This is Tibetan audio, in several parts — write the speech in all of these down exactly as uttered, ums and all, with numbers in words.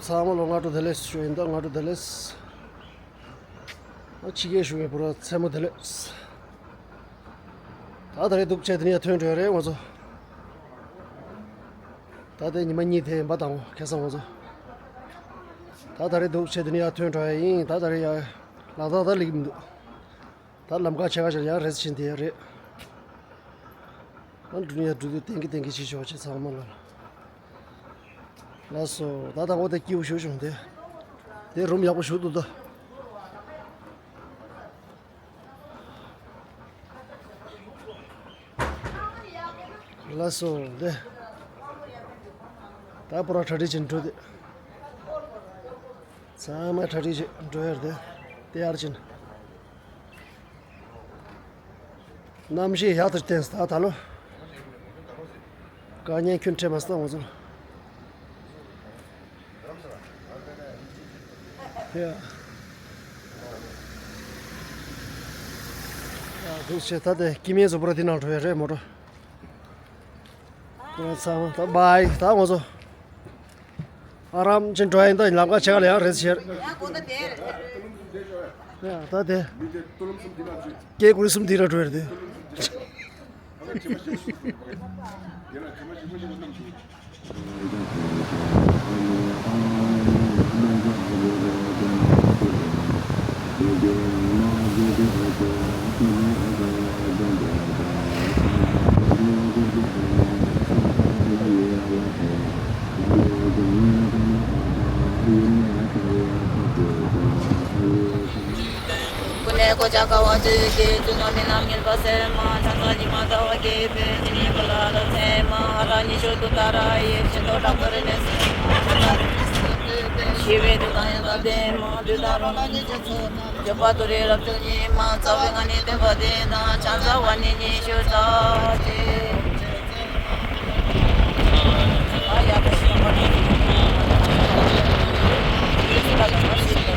ཚང་མ་ལ་སྔ་དྲོ་བདེ་ལེགས་ཞུ་ཡིན། ད་སྔ་དྲོ་བདེ་ལེགས། ཨ་ཕྱི་རྒྱལ་བཞུགས་མཁན་བུ་ར་མཚན་མོ་བདེ་ལེགས། ད་ད་རེས་འདུག་བྱས་དེ་ནས་ཡར་ཐོན་འགྲོ་ཡ་རེད་ང་ཚོ། ད་ལྟའི་ཉི་མ་གཉིས་དེ་ཡིན་པ་དང་ཁ་སང་ང་ཚོ། ད་ད་རེས་འདུག་བྱས་དེ་ནས་ཡར་ཐོན་འགྲོ་ཡ་ཡིན། ད་ད་རེས་ཡར་ལ་དྭགས་ད་སླེབས་ཀྱི་མི་འདུག་ད་ལམ་ཁ་ཕྱེད་ཀ་ཞིག་ཡར་རེད་ཕྱིན་དེ་ཡ་རེད། ཨ་འགྲུལ་ཡ་འགྲུལ་དུས་ཏན་གི་ཏན་གི་བྱེད་ཆོག་བྱེད་ཚང་མ་ལ། ལགས་སོ། ད་ད་འོ་དེ་སྐྱིད་པོ་ཞེ་པོ་བྱུང་དེ། དེ་རུམ་ཡག་པོ་ཞིག་འདུག་ད། ལགས་སོ། དེ་ད་པུ་ར་གྲ་སྒྲིག་བྱེད་འགྲོ་དེ། ཚང་མ་གྲ་སྒྲིག་བྱེད་འགྲོ་ཡ་རེད་དེ། དེ་ཡར་ཕྱིན། གནམ་གཤིས་ཡག་ཏུ་བསྟན་སོང་ད་ད་ལོ། དཀའ་ངལ་ཁྱོན་འཕྲད་མ་སོང་ང་ཚོ། ཡ། ཡ་འདུག་བྱས་ད་དེ་སྐྱེ་དམན་བཟོ་པོ་ར་འདི་ནང་འགྲོ་ཡ་རེད་མོ་ཊ། ང་ཚང་ད་བཱའི་ད་ང་ཚོ་ཨ་རམ་ཅན་འགྲོ་ཡིན། ད་ལམ་ཁ་ཕྱེད་ཀ་ལ་ཡང་རེད་ཟེར། ཡ་ད་དེ། སྐད་ཀུ་རེ་གསུམ་དེ་ར་འགྲོ་ཡ་རེད། ཀུན་ལས་གོ་ཆ་དཀའ་བ་སྤྱོད་ཀྱི་བཙུན་མོ་མི་རྣམས་ངེས་པར་སེམས་མ་ཚང་ཚང་ཉི་མ་ཟླ་བ་རྒྱས་པའི་ཚེ་ནི་བུ་ལ་ལ་མཚན་མ་ཧ་ར་ཉི་ཤུ་ཏུ་ཏ་ར་ཡེ་ཤེས་མདོག་དྲག་པོར་གནས་སེམས་མ་ཚང་ཚང་ཞི་བའི་དུས་དང་ཡང་དག་ལྡན་མ་དུས་དང་རང་ལ་ཉེ་ཆར་ཚོགས་དང་འབྱོར་པ་ཏུ་རེ་རབ་བྱུང་ཉི་མ་རྩ་བའི་ངང་ནས་བསྟན་པ་དེ་དང་ཕྱག་འཚལ་བ་ནི་ཉི་ཤུ་རྩ་གཅིག་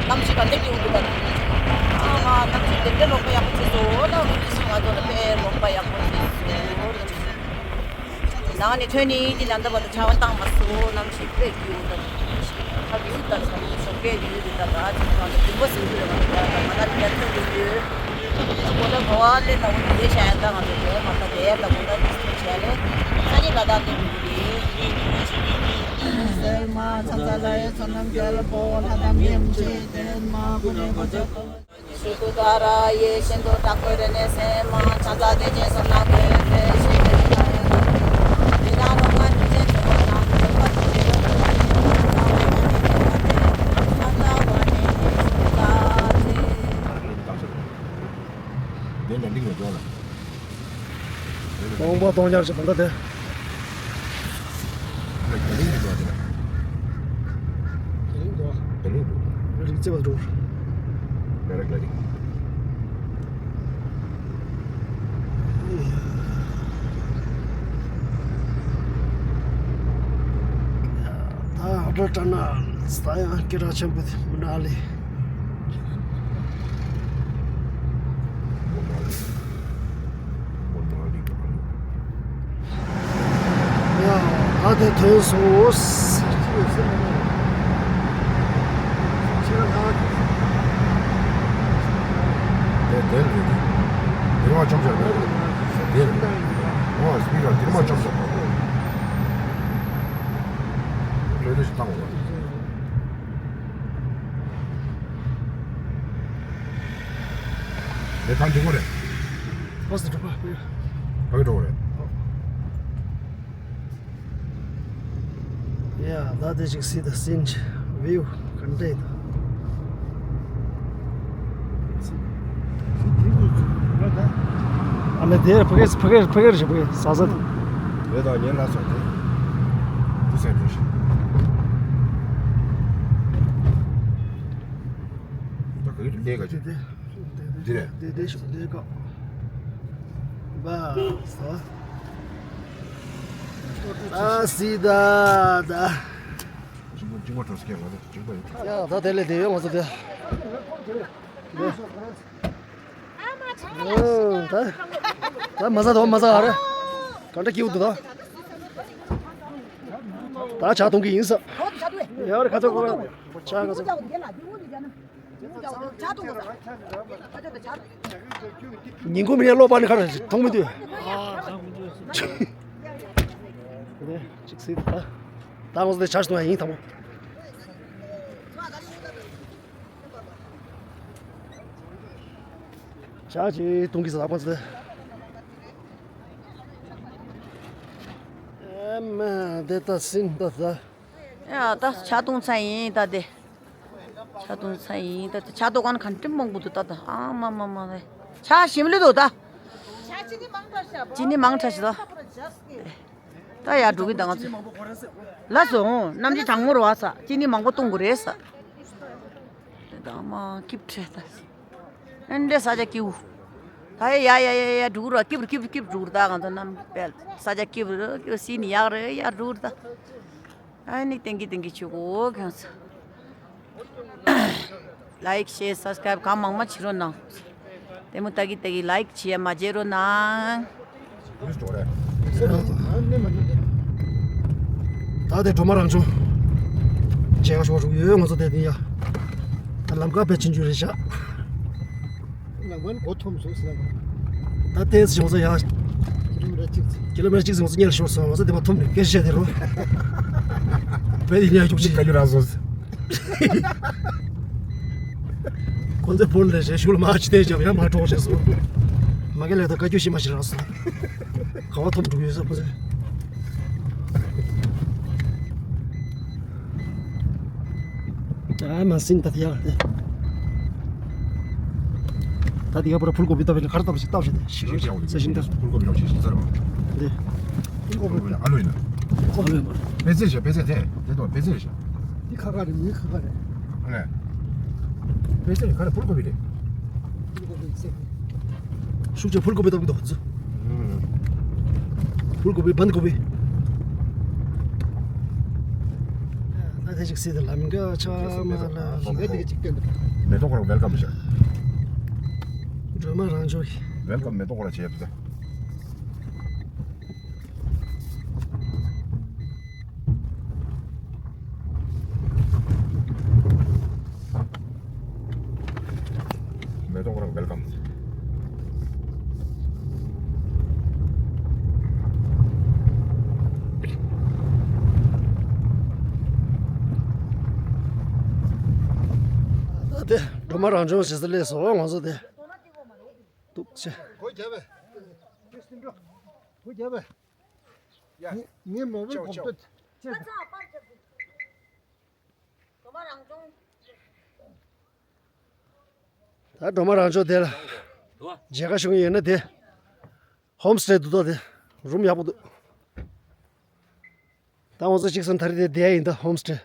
གནམ་གཤིས་ག་ལེགས་ཀྱི་འདུག་པ། ཨ་མ་གནམ་གཤིས་དེ་འདྲ་ལོག་པ་ཡག་པོ་བྱས་སོང་། ཨོ་ན་འོ་ནི་ང་ཚོ་ལ་དཔེ་ལོག་པ་ཡག་པོ་བྱས་སོང་། ནང་ནས་ཐོན་ནས་འདི་ལ་འདི་བར་དུ་ཆར་པ་བཏང་མ་སོང་། གནམ་གཤིས་དཔེ་སྐྱིད་པོ་འདུག་ཁ་ཡུལ་དང་ས་ཡུལ་ཞོགས་ཀས་ཡུལ་དེ་དག་ག་ཅིག་ཁང་དུ་འདུན་པ་ཟིན་རྒྱུ་རེད། ང་ཚོ་ང་ད་ནི་ཡར་ཐོན་འགྲོ་རྒྱུ། གོ་ད་གོ་བ་ལེན་ན་འོ་ནི་དེ་བྱ་ཡ་ད་ང་ཚོ་དེ་མ་ད་དེ་ཡ་ད་གོ་ད་དེ་བྱ་ཡ་ལེ། ས་ཡི་ལ་དྭགས་དེ་འགྲོ་རྒྱུ་རེད། སེར་མ་ཚ་ཚ་ལ་ཡ་ཚ་ནམ་རྒྱལ་པོ་ལྷ་དང་མིའམ་ཅི་ལྡན་མ་ཀུ་ནེ་གོ་ཇོ་ཏོ། ཉི་ཤུ་ཏུ་ཏ་ར་ཡེ་ཤེས་མདོག་དྲག་པོའི་རི་ནས་སེམས་མ་ཚ་ཚ་དེ་ཅན་སོང་ན་གོས་པའི་ཤེས་པའི་ཁ་ཡ་ལ་དེ་དང་ལོ་ང་དུས་ཆེན་ཆེན་མོ་དང་ལོ་ཁ་དུས་ཆེན་ཆེན་མོ་དང་ལོ་ཁ་དུས་ཆེན་ཆེན་མོ་དང་ཚ་ཚ་བ་ནས་ཉི་ཤུ་ཏུ་ཏ་ར་ཅེ། དེ་ནས་འདི་ངོ་ཅོག་ལ། སྟོང་པ་སྟོང་རྐྱང་ཞིག་མ་གཏོགས་དེ། དེ་རིང་འདུག་དེ་རིང་འདུག་དེ་རིང་འདུག་རིག་རྩེ་བ་འགྲོ། རེ་རེ་རེ་རེ། ད་ཨ་ཏྲ་ཏྲ་ན་ས་ཡང་སྐད་གྲགས་ཆེན་པོ་དེ་མི་འདྲ་ལེ། ཡ། ད་དེ་ཐོན་སོང་། དེ་དེ་རེད། དེ་རུ་མ་བཅོམ་བྱ་རེད། དེ་རེད། འོ་སྤི་ཀར་དེ་རུ་མ་བཅོམ་བྱ་རེད། ལོས་ལོས་ཞིག་བཏང་བ། ལས་ཐང་འདི་གོ་རེད། ཨོ་སི་འགྲོ་པ། ཕ་གི་འགྲོ་གོ་རེད། ཡ། ད་དེ་ཅིག་སི་ད་སིན་ཝིའུ་ག་འདྲ་ཡིན་ད། ཨ་ལེ་དེ་ཕ་གི་ཕ་གི་ཕ་གི་རེད་ཕ་གི་ཟ་ཟ་དེ། ལས་དང་ཉན་ལ་སོགས་ཏེ། དུ་སེ་འགྲོ་ཞིག་ད་ག་གི་ལས་ག་ཅིག་འདི་རེད། འདི་འདི་ཤོག་འདི་ཀོ། བ་སོ། ཨ་སི་ད་ད། ཅིང་པོ་ཅིང་པོ་གྲོ་སྐད་ལ་ཅིང་པོ་ཡོད། ཡ་ད་དེ་ལས་དེ་ཡོད་ང་ཚོ་དེ། ད་ད་མ་ཟ་ད་མ་ཟ་ཨ་རེ། ག་འདྲ་སྐྱིད་པོ་འདུག་ད། ད་ཇ་འཐུང་གི་ཡིན་ས། ཡར་ཁ་ཚ་གོ་ཆ་ཁ་ཚ། ཉིན་གུང་མིན་ཡ་ལོ་པ་ནི་ཁ་ར་མཐོང་མི་འདུག་ཅིག་སྲིད་ད། ད་ངོ་སོ་དེ་ཆ་ཞིག་ཡིན་དང་པོ། ཆ་ཅིག་གཏོང་གི་ཟ་ལག་པ་ཚོ། ཨེ་མ་དེ་ད་སིན་ད་ད། ཡ་ད་ཆ་གཏོང་ཚ་ཡིན་ད་དེ། ཆ་གཏོང་ཚ་ཡིན་ད་དེ་ཆ་གཏོང་མཁན་ག་འདྲ་མང་པོ་འདུག་ད་ད་ཨ་མ་མ་མ་རེད། ཆ་ཞིམ་ལི་འདུག་ད། ཆ་ཅི་ནི་མང་དྲགས་ཤག་ཅི་ནི་མང་དྲགས་ཤག་ད། ད་ཡར་འགྲོ་གི་ད་ང་ཚོ། ལ་སོང་གནམ་གཤིས་གྲང་མོ་རེད་བ་ས་ཅི་ནི་མང་པོ་གཏོང་དགོས་རེད་ས། དེ་ད་མ་སྐྱིབས་ཁྲེ་ད། ཨན་ལེ་ས་ཆ་སྐྱིད་པོ། ད་ཡ་ཡ་ཡ་ཡ་ཡ་འགྲོ་གི་ར་སྐྱིབས་ར་སྐྱིབས་ར་སྐྱིབས་འགྲོ་གི་ར་ད་ང་ཚོ་རྣམ་པས་ས་ཆ་སྐྱིད་པོ་ར་སྐྱིད་པོ་སི་ནི་ཡག་རེད་ཡ་འགྲོ་གི་ར་ད། ཨ་ནི་ཏེང་གི་ཏེང་གི་ཆུ་གོ་གང་ས། ལའིག་ཤེར་སབ་སི་ཀ་རའིབ་གང་མང་མང་བྱེད་རོགས་གནང་། ལྟད་མོ་ལྟ་གི་ལྟ་གི་ལའིག་བྱེད་ཡ་མ་བརྗེད་རོགས་གནང་། ད་དེ་སྒྲོལ་མ་རང་བྱུང་། མཇལ་ཁ་ཞུ་བ་རུ་ཡོད་ང་ཚོ་དེ་དེ་ཡ། ད་ལམ་ཁ་བེད་ཆེན་རྒྱུ་རེད་ཤག་ལམ་ཁ་མགོ་འཐོམ་སོང་ཟེར་ལ། ད་ཏེས་བྱུང་ས་ཡ། ཀི་ལོ་མི་ཊར་གཅིག་ཙམ། ཀི་ལོ་མི་ཊར་གཅིག་ཙམ་ང་ཚོ་སྔོན་ལ་ཤོར་སོང་། ང་ཚོ་དེ་མ་འཐོམ་ནས་སྐད་ཆ་བཤད་དེ་རུ། བེད་ཡིན་ཡ་རྒྱུག་ཅིག་ཀ་ལུ་ར་སོང་། ཁོ་ཚོས་ཕོན་ལས་བྱས་ཤུལ་མ་ཅི་བལྟས་ཀྱང་ཡང་མ་གྲོགས་བྱས་སོང་། མ་གི་ལས་ད་བཀའ་བཀྱོན་ཤི་མ་ཤི་རག་སོང་། ག་བ་འཐོམ་འགྲོ་གི་ཡོད་ས་ཁོ་ཚོས། ཨ་མ་སིན་ད་ཡག་རེད། ད་དེ་ག་པར་ཕུལ་ཀོ་བི་ལྟ་བས་ཁར་ལྟ་བ་ཞིག་ལྟ་བ་ཞིག་དེ་ཤི་ཤི་ས་ཞིམ་ད། ཕུལ་ཀོ་བི་ཡོང་ཞིག་ཞིག་ཟེར་བ། དེ། ཕུལ་ཀོ་བི་ཨ་ལོ་ཡིན་ན། ཨ་ལོ་ཡིན་པ། པེ་ཙེ་ཞིག་པེ་ཙེ་དེ་དེ་དོ་པེ་ཙེ་ཞིག་དེ་ཁ་ཁ་རེད། མི་ཁ་ཁ་རེད། ཨ་ལས། པེ་ཙེ་ཁ་རེད། ཕུལ་ཀོ་བི་རེད། ཕུལ་ཀོ་བི་ཙེ། ཤུགས་ཆེ་ཕུལ་ཀོ་བི་ཏོག་ཏོག་ཙི། ཕུལ་ཀོ་བི་བན་ཀོ་བི། ད་དེ་ཅིག་སྲིད་དེ་ལམ་འགའ་ཆ་མ་ལ། མེ་ཏོག་གོར་ཝེལ་ཀམ་ཞུ། སྒྲོལ་མ་རང་བྱུང་གི། ཝེལ་ཀམ་མེ་ཏོག་གོར་བྱེད་ཡོད་དེ། མེ་ཏོག་རང་ཝེལ་ཀམ། ད་དེ་སྒྲོལ་མ་རང་བྱུང་ཞེས་སུ་སླེབས་སོང་ང་ཚོ་དེ། འདུག་ཆེ། སྒོ་རྒྱབ་པས། སྒོ་རྒྱབ་པས། ངས་མོ་བའི་གོམ་བསྟོད། ད་སྒྲོལ་མ་རང་བྱུང་དེ་ལ་མཇལ་ཁ་ཞུ་གི་ཡོད་ན་དེ། ཧོམ་སི་ཊེ་འདུག་ད་དེ། རུམ་ཡག་པོ་འདུག་ད་ང་ཚོ་གཅིག་སོང་ད་རེས་དེ་བསྡད་ཡིན་ད་ཧོམ་སི་ཊེ།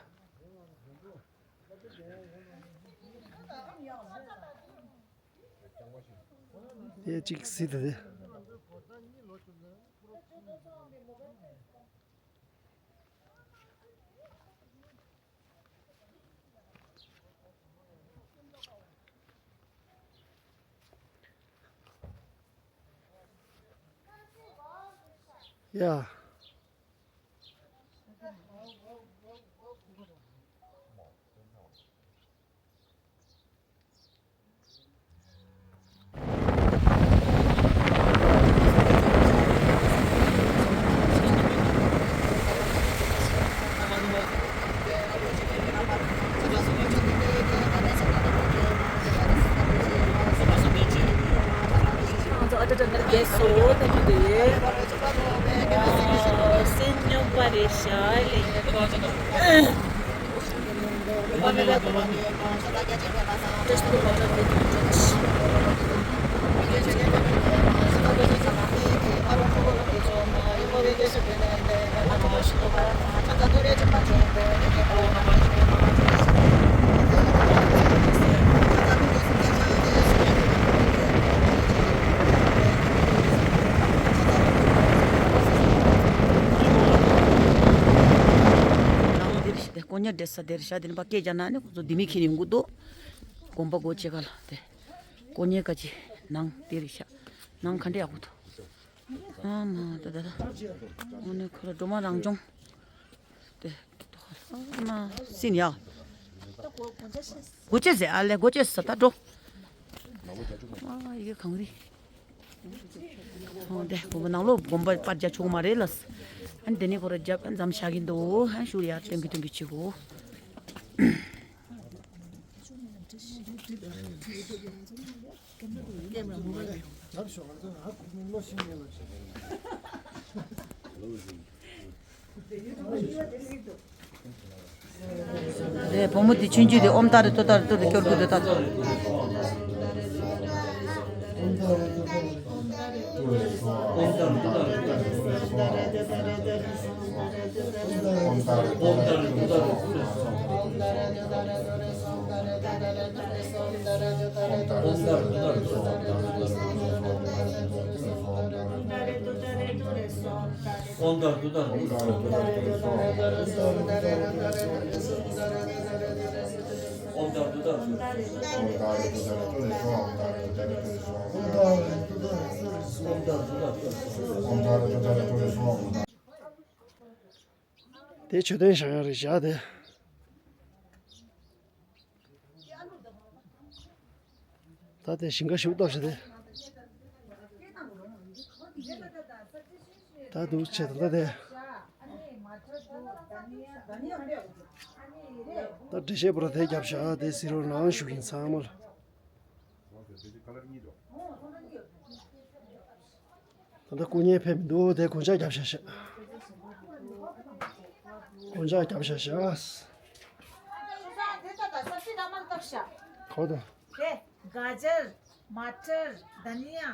དེ་གཅིག་སྲིད་དེ། ཡ། ནང་འདིར་ཞིག་དེ་ཀོ་ཉ་འདྲེས་ས་དེར་ཤ་དེ་ནི་པ་སྐད་རྒྱག་ན་ནི་ཁོ་ཚོ་ལྡེ་མིག་ཁྱེར་ནས་ཡོང་གི་འདུག་དགོན་པ་སྒོ་ཕྱེ་ག་ལ་དེ་ཀོ་ཉའི་ཀ་ཅི་ནང་དེར་ཤ་ནང་ག་འདྲ་ཡག་པོ་འདུག་ཨ་མ་ད་ད་ད། འོ་ནི་ཁོ་ལ་སྒྲོལ་མ་རང་བྱུང་། དེ་ཏོག་ཧ་ལ་ ན་སྲིན་ཡ། སྒོ་ཕྱེ་ཟེར། ཨ་ལེ། སྒོ་ཕྱེ་ཟེར། ད་འགྲོ། ཨ་ཡི་གེ་གངས་རི། ཨོ་དེ་དགོན་པ་ནང་ལོགས་དགོན་པ་པར་རྒྱག་ཆོག་མ་རེད་ལ། ཨ་ནི་དེ་ནས་ཁོ་ར་རྒྱབ་ཨ་འཛམ་བཞག་གིན་འདུག་ཨ་ཤུ་ཡ་སྟོན་གི་སྟོན་གི་ཆི་གོ། རེད། བུ་མོ་དེ་ཆུང་ཆུང་དེ་ཨོཾ་ཏཱ་རེ་ཏུཏྟཱ་རེ་ཏུ་རེ་སྐྱོར་གི་འདུག་ད། ཨོཾ་ཏཱ་རེ་ཏུཏྟཱ་རེ་ཏུ་རེ་སྭཱ་ཧཱ། དེ་མཆོད་རྟེན་བཞེངས་ཡག་རེད་བཞག་དེ། ད་དེ་ཞིང་ཁ་ཞིག་ཏོག་ཞིག་དེ། ད་འདུག་ཆེ་ད་ད་དེ། ད་འགྲེལ་བཤད་པོ་ར་དེ་རྒྱབ་བཞག་དེ་ཟེར་རོ་ནང་ཞུགས་ཡིན་ཚང་མ་ལ། ད་ལྟ་སྐུ་བརྙན་ཕེབས་མི་འདུག་དེ་གོན་ཆས་རྒྱབ་བཞག་ཤག་གོན་ཆས་རྒྱབ་བཞག་ཤག་གོ་དང་། དེ་ག་ཇར། མ་ཊར། དྷ་ནི་ཡ།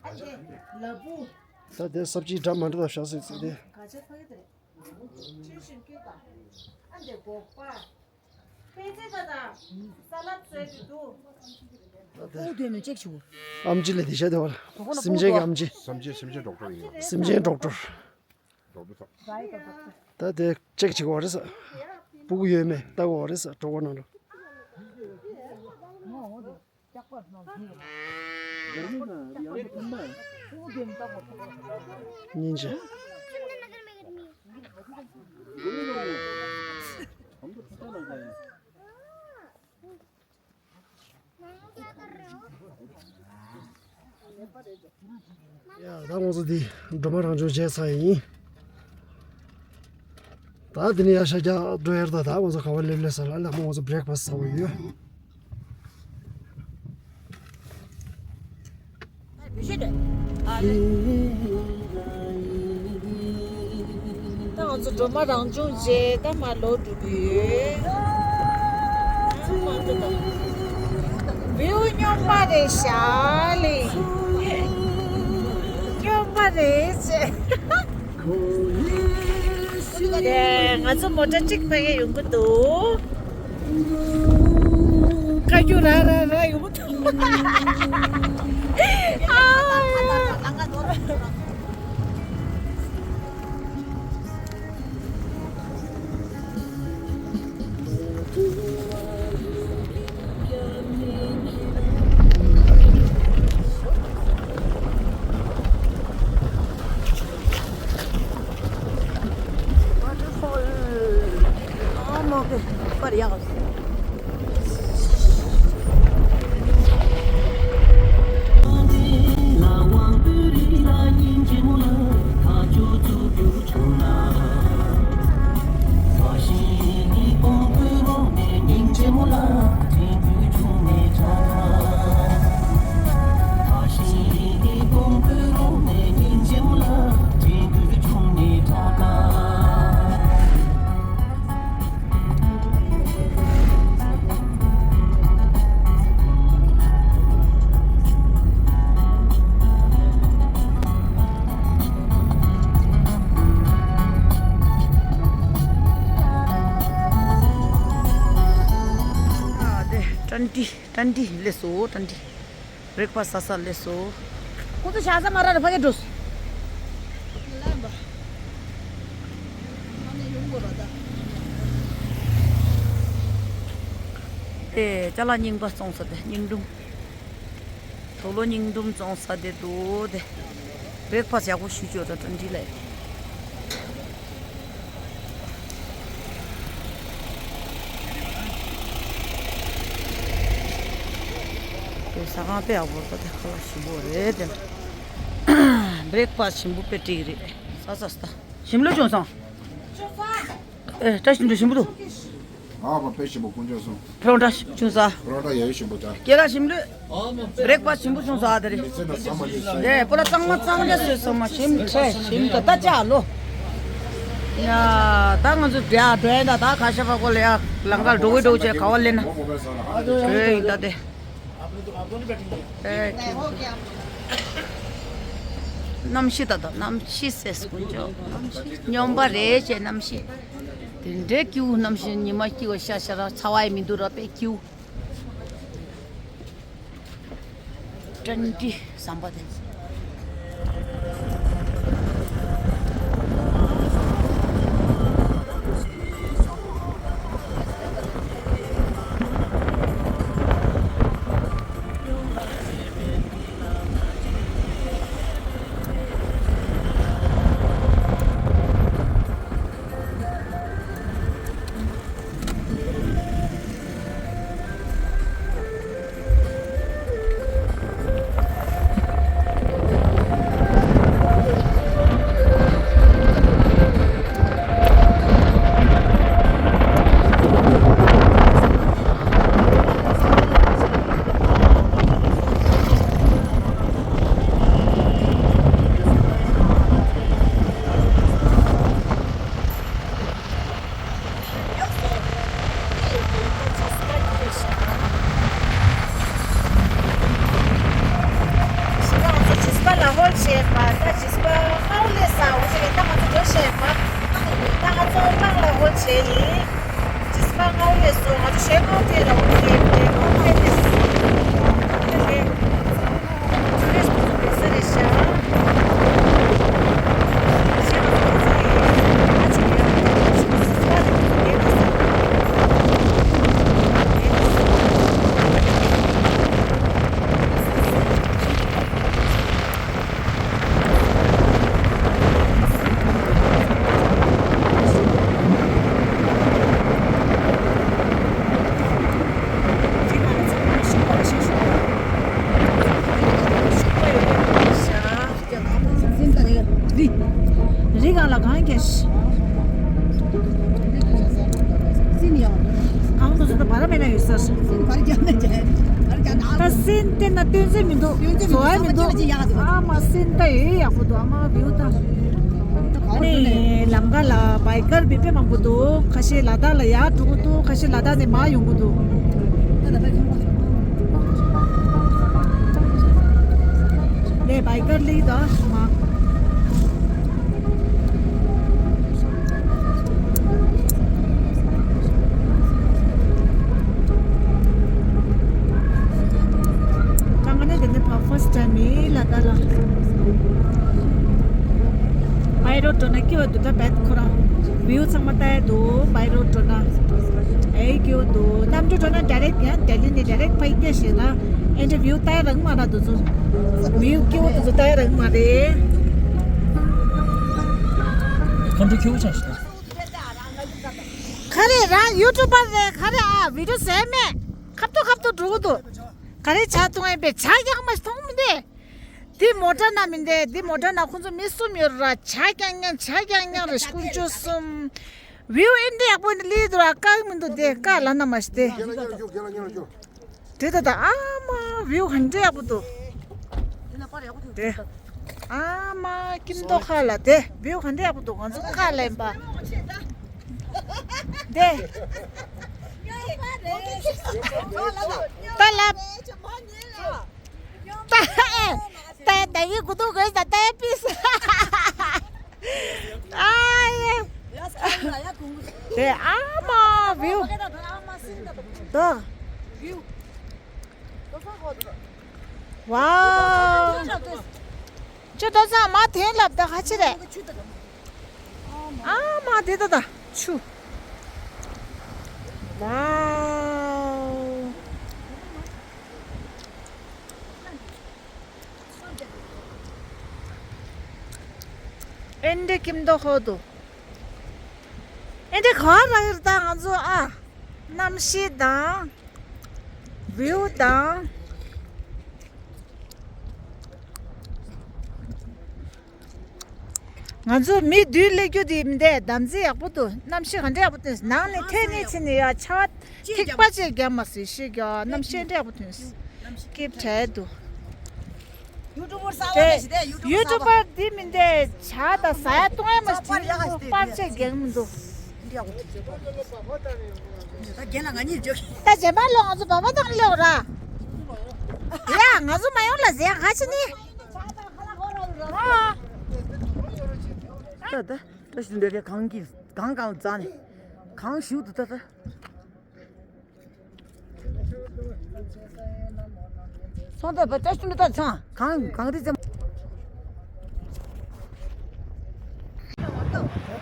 ཨ་དེ་ལ་ཕུག་ད་དེ་སབ་ཇི་འདྲ་མ་འདྲ་བཞག་ཟིག་ཟིག་དེ། ག་ཇར་ཕ་གི་དེ་རེད། ཁྲུས་ཤིང་སྐྱེ་དང་། ཨ་དེ་སྒོག་པ། པད་ཚལ་ད་དང་། ས་ལད་བཟོས་ཏེ་འདུག་ཨོ་དེ་ནས་ཅེག་བྱུང་། ཨམ་ཆི་ལས་དེ་ཤ་དེ་བར། སེམས་ཅན་གྱི་ཨམ་ཆི། སེམས་ཅན་སེམས་ཅན་ཌོག་ཊར་ཡིན། སེམས་ཅན་ཌོག་ཊར། ཌོག་ཊར་ཚོ། ད་དེ་ཅེག་བྱེད་དགོས་རེད་ས། སྤུ་གུ་ཡོད་མེད་ལྟ་དགོས་རེད་ས་གྲོད་ཁོག་ནང་ལ། སྙིང་རྗེ། ཡ་ད་ང་ཚོ་འདི་སྒྲོལ་མ་རང་བྱུང་མཇལ་ཚར་ཡིན། ད་འདི་ནས་ཡར་ཤར་རྒྱག་འགྲོ་ཡར་ད། ད་ང་ཚོ་ག་བ་སླེབས་སླེབས་ས་ལ་ལ་མོ་ང་ཚོ་བྷི་རེག་ཕ་སི་ཟ་བ་ཡོད། ད་ང་ཚོ་སྒྲོལ་མ་རང་བྱུང་མཇལ་ད་མར་ལོག་འགྲོ་གི་ཡོད། བིའུ་སྨྱོན་པ་རེད་ཤག་ལེ། སྨྱོན་པ་རེད་ཅེ། ང་ཚོ་མོ་ཊ་གཅིག་ཕ་གི་ཡོང་གི་འདུག་ཁ་རྒྱུ་ར་ར་ར་ཡོང་གི་འདུག་ཨ། Waterfall. Oh, okay. But yeah. ཨ་དེ་ཏན་ཏི་ཏན་ཏི་སླེབས་སོང་། ཏན་ཏི་བྷི་རེག་ཕ་སི་ཟ་ས་སླེབས་སོང་། ཁོ་ཚོ་ཤ་ཟ་མ་ར་ར་ཕ་གི་འགྲོ་སོང་། ཨེ་ཅ་ལག་རྙིང་པ་བཙོང་ས་དེ་རྙིང་སྒྲོམ། དུག་ལོག་རྙིང་སྒྲོམ་བཙོང་ས་དེ་འདུག་དེ། བྷི་རེག་ཕ་སི་ཡག་པོ་ཞུ་ཆོག་ད་ཏན་ཏི་ལ། ཟ་ཁང་དཔེ་ཡག་པོ་རེད་པ། དེ་ཁ་ལག་ཞིམ་པོ་རེད་དེ། བྷི་རེག་ཕ་སི་ཊི་ཞིམ་པོ་དཔེ་སྤྲད་ཀྱི་རེད། ཟ་ཟ་ཟ། ཞིམ་ལོས་བྱུང་སོང་། ཨེ། བཀྲ་ཤིས་འདུག་ཞིམ་པོ་འདུག་ཨ་ཕ་དཔེ་ཞིམ་པོ་དཀོན་མཆོག་གསུམ། པ་རོ་ཊ་ཞིམ་བྱུང་ས། པ་རོ་ཊ་ཡག་ཡོད་ཞིམ་པོ་ད། སྐེ་རགས་ཞིམ་ལོས། བྷི་རེག་ཕ་སི་ཊི་ཞིམ་པོ་བྱུང་ས་དེ་རེད། མི་ཚེ་ན་ཚང་མ་ལས་ས་ཡིན། དེ་པོ་ལ་གཙང་མ་གཙང་རྐྱང་བཟོས་སོང་མ། ཞིམ་ཁྲེ་ཞིམ་ད་ད་ཅག་ལོ། ཡ། ད་ང་ཚོ་བྲེལ་བྲེལ་ད་ད་ཁ་ཤས་པ་ཀོ་ལ་ཡ་ལམ་ཁར་འགྲོ་གི་འགྲོ་གི་བྱས་ག་བ་ལེན་ན། འགྲོ་ཡིན་ད་དེ། ཨེ། གནམ་གཤིས་ད་ལྟ་གནམ་གཤིས་ཟེར་དགོས་ཆོག་གནམ་གཤིས་སྨྱོན་པ་རེད་ཅེས། གནམ་གཤིས་དེ་འདྲའི་སྐྱིད་པོ། གནམ་གཤིས་ཉི་མ་སྐྱིད་པ་ཤར་ཤར་ར། ཚ་བ་ཡང་མི་འདུག་ར། དཔེ་སྐྱིད་པོ། ཀྲན་ཏི་ཟམ་པ་དེ། རི་གང་ལ་གང་རྒྱ་ཤི། སིན་ཡང་། གང་དུ་སུ་དུ་བར་མེད་ན་ཡོད་ས། སིན་བར་རྒྱ་ན་རྒྱ། བར་རྒྱ་ན། ད་སིན་དེ་ན་སྟོན་ཟེར་མི་འདུག་བཟོ་བ་མི་འདུག་ཨ་མ་སིན་ད་ཡོད་ཡག་པོ་འདུག་ཨ་མ་བིའུ་ད། ཨ་ནི་ལམ་ཁ་ལ་བའི་ཀར་བི་དཔེ་མང་པོ་འདུག་ཁ་ཤས་ལ་དྭགས་ལ་ཡར་འགྲོ་གི་འདུག་ཁ་ཤས་ལ་དྭགས་ནས་མར་ཡོང་གི་འདུག་ལས་བའི་ཀར་ལི་དང་མ། ད་ང་ནི་འདི་ནས་ཕར་first time ཡིན་ལ་ད་ལ། བའི་རོ་ཌི་འགྲོ་ན་སྐྱིད་པ་འདུག་ད་བད་ཁོ་རང་བིའུ་ཚང་མ་ལྟ་ཡ་འདུག་བའི་རོ་ཌི་འགྲོ་ན་ཨེ་སྐྱིད་པོ་འདུག་གནམ་གྲུ་འགྲོ་ན་direct ཡང་ལྡི་ལི་ནས་direct ཕ་ཡི་སྐད་བཤད་ན་ཨེ་འདྲ་བིའུ་ལྟ་ཡ་རག་མ་རག་འདུག་ཚོ། བིའུ་སྐྱིད་པོ་འདུག་ཚོ་ལྟ་ཡ་རག་མ་རེད། ཁོང་ཁྲོ་སྐྱིད་པོ་ཆགས་ཤག་ད། ག་རེ་རང་ཡུ་ཊུབ་པར་རེད། ག་རེ་ཨ་བི་ཌི་ཡོ་བཟོས་མེད། ཁ་ཐུག་ཁ་ཐུག་འགྲོ་གི་འདུག་ག་རེ་ཇ་འཐུང་ཡིན་པས། ཇ་རྒྱག་མ་ཞིག་འཐུང་མི་འདི། འདི་མོ་ཊ་ནང་མི་འདི། འདི་མོ་ཊ་ནང་ཁོང་ཚོ་མི་གསུམ་ཡོད་ར། ཇ་རྒྱག་མཁན་ཇ་རྒྱག་མཁན་རེ་དཀོན་མཆོག་གསུམ། བིའུ་ཨེ་འདྲ་ཡག་པོ་འདི་ལི་འདུག་ར། བཀག་མི་འདུག་དེ་བཀག་ལ་ན་མ་ཞིག་དེ། དེ་ད་ད་ཨ་མ་བིའུ་ག་འདྲ་ཡག་པོ་འདུག་དེ་ཨ་མ་ཀིམ་ཏོ་ཁ་ལ་དེ་བིའུ་ག་འདྲ་ཡག་པོ་འདུག་ང་ཚོ་བཀག་ལེན་པ་དེ། ད་ལབ། ད་ཨེ། ད་ད་ཡི་གུ་དུ་གོས་ད་ད་ཡི་པིས། ཨ་ཡེ། དེ་ཨ་མ་བིའུ། ད། ཝའོ། ཅོ་ཏོ་ཚང་མ་དེ་ལབ་ད་ཁ་ཆེ་རེད། ཨ་མ་དེ་ད་ད་ཆུ། ཝའོ། ཨེ་འདྲ་ཀིམ་ཏོ་ཧོ་དུ། ཨེ་འདྲ་ག་ར་ཡོད་ད་ང་ཚོ་ཨ། གནམ་གཤིས་དང་། བིའུ་དང་། ང་ཚོ་མི་བསྡུས་སླེབས་རྒྱུ་དེ་མི་འདུག་གདམ་གསེས་ཡག་པོ་འདུག་གནམ་གཤིས་ག་འདྲ་ཡག་པོ་ཐོན། ནང་ནས་ཐད་ནས་ཕྱིན་ནས་ཡ་ཆར་པ་ཐིགས་པ་ཅིག་བརྒྱབ་མ་སོང་། ཤེས་ཀྱི་གནམ་གཤིས་འདྲ་ཡག་པོ་ཐོན། སྐྱིད་པོ་འདུག་ཡུ་ཊུབ་པར་གསར་པ་དེ་ཞིག་དེ། ཡུ་ཊུབ་པར་དེ་མི་འདུག་ཇ་དང་ཟ་ཡ་བཏུང་ཡ་མ་ཞིག་པར་ཆས་རྒྱག་མི་འདུག་ད་རྗེས་མ་ལོ་ང་ཚོ་བ་བ་དང་ལོ་ར། ཡ་ང་ཚོ་མ་ཡོང་ལ་ཟེར་ག་ཅི་ནི། ད་ད་བཀྲ་ཤིས་ལྷུན་པོའི་གངས་ཀྱི་གངས་གངས་རྫ་ནས་གངས་ཞུགས་འདུག་ད་ད། སོང་ད་བ་བཀྲ་ཤིས་ལྷུན་པོ་ད་ཚང་གངས་གངས་རི་རྫ།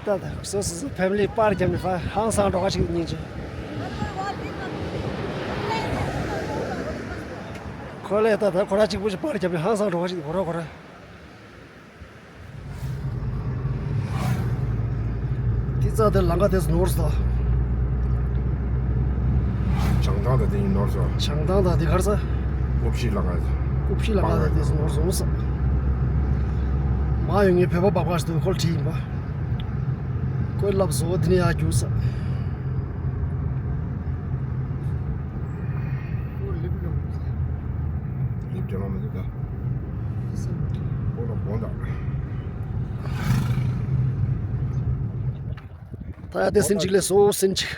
ད་ད་སོ་སོ་སོ་ཕེ་མི་ལི་པར་བརྒྱབ་ནས་ཧང་སང་འགྲོ་ག་ཞིག་སྙིང་རྗེ། ཁོ་ལས་ད་ད་ཁོ་ར་གཅིག་པུ་ཞིག་པར་བརྒྱབ་ནས་ཧང་སང་འགྲོ་ག་ཞིག་གོ་ར་གོ་ར། དེ་རྩ་དེ་ལམ་ཁ་དེ་ནོར་སོང་། བྱང་ཐང་དང་དེ་གཉིས་ནོར་སོང་། བྱང་ཐང་དང་དེ་གར་ས། སྐུ་བཞིའི་ལམ་ཁ། སྐུ་བཞིའི་ལམ་ཁ་དང་དེ་ནོར་སོང་ས། མ་ཡོང་ངས་བོད་པ་སྦག་སྦག་ཞིག་འདུག་ཁོ་ལ་བྲིས་ཡིན་པ། ཁོས་ལབ་སོང་དེ་ནས་ཡར་རྒྱུགས་ས། ལིབ་ཅ་ལོ་མི་འདུག་ད། ཁོ་ལ་དགོངས་དག་ད་ཡ་དེ་སེམས་གཅིག་ལས་སོ་སེམས་གཅིག་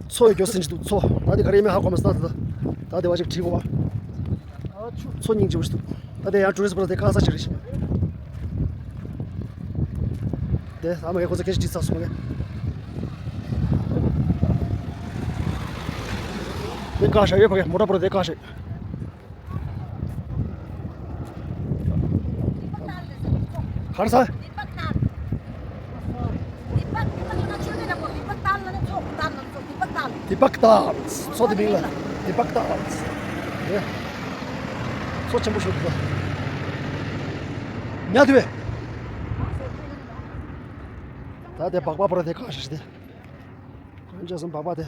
མཚོ་ཡི་སྐྱོ་སེམས་གཅིག་འདུག་མཚོ། ད་དེ་ག་རེ་ཡིན་མིན་ཧ་གོ་མ་སོང་ད། ད་དེ་བ་ཅིག་བྲིས་གོ་བ། མཚོ་སྙིང་རྗེ་པོ་ཞིག་འདུག་ད་དེ་ཡང་ཊུ་རི་སི་པ་ལ་དེ་ཁ་ས་ཅིག་རེད་ཤག་དེ་ད་མ་གི་ཁོ་ཚོ་སྐད་ཆ་དྲིས་ཚར་སོང་མ་གི། དེ་ཀ་ཤ་ཡོད་པ་གི་མོ་ཊ་པོ་ར་དེ་ཀ་ཤ། གར་ས། དི་པག་ཏཱལ། མཚོ་དེ་མིང་ལ་དི་པག་ཏཱལ། ཨེ། མཚོ་ཆེན་པོ་ཞིག་འདུག་ཉལ་དུས། ད་དེ་སྦག་སྦག་པོ་ར་དེ་ག་ཤ་ཤ་དེ། གང་བྱས་སོང་སྦག་སྦག་དེ།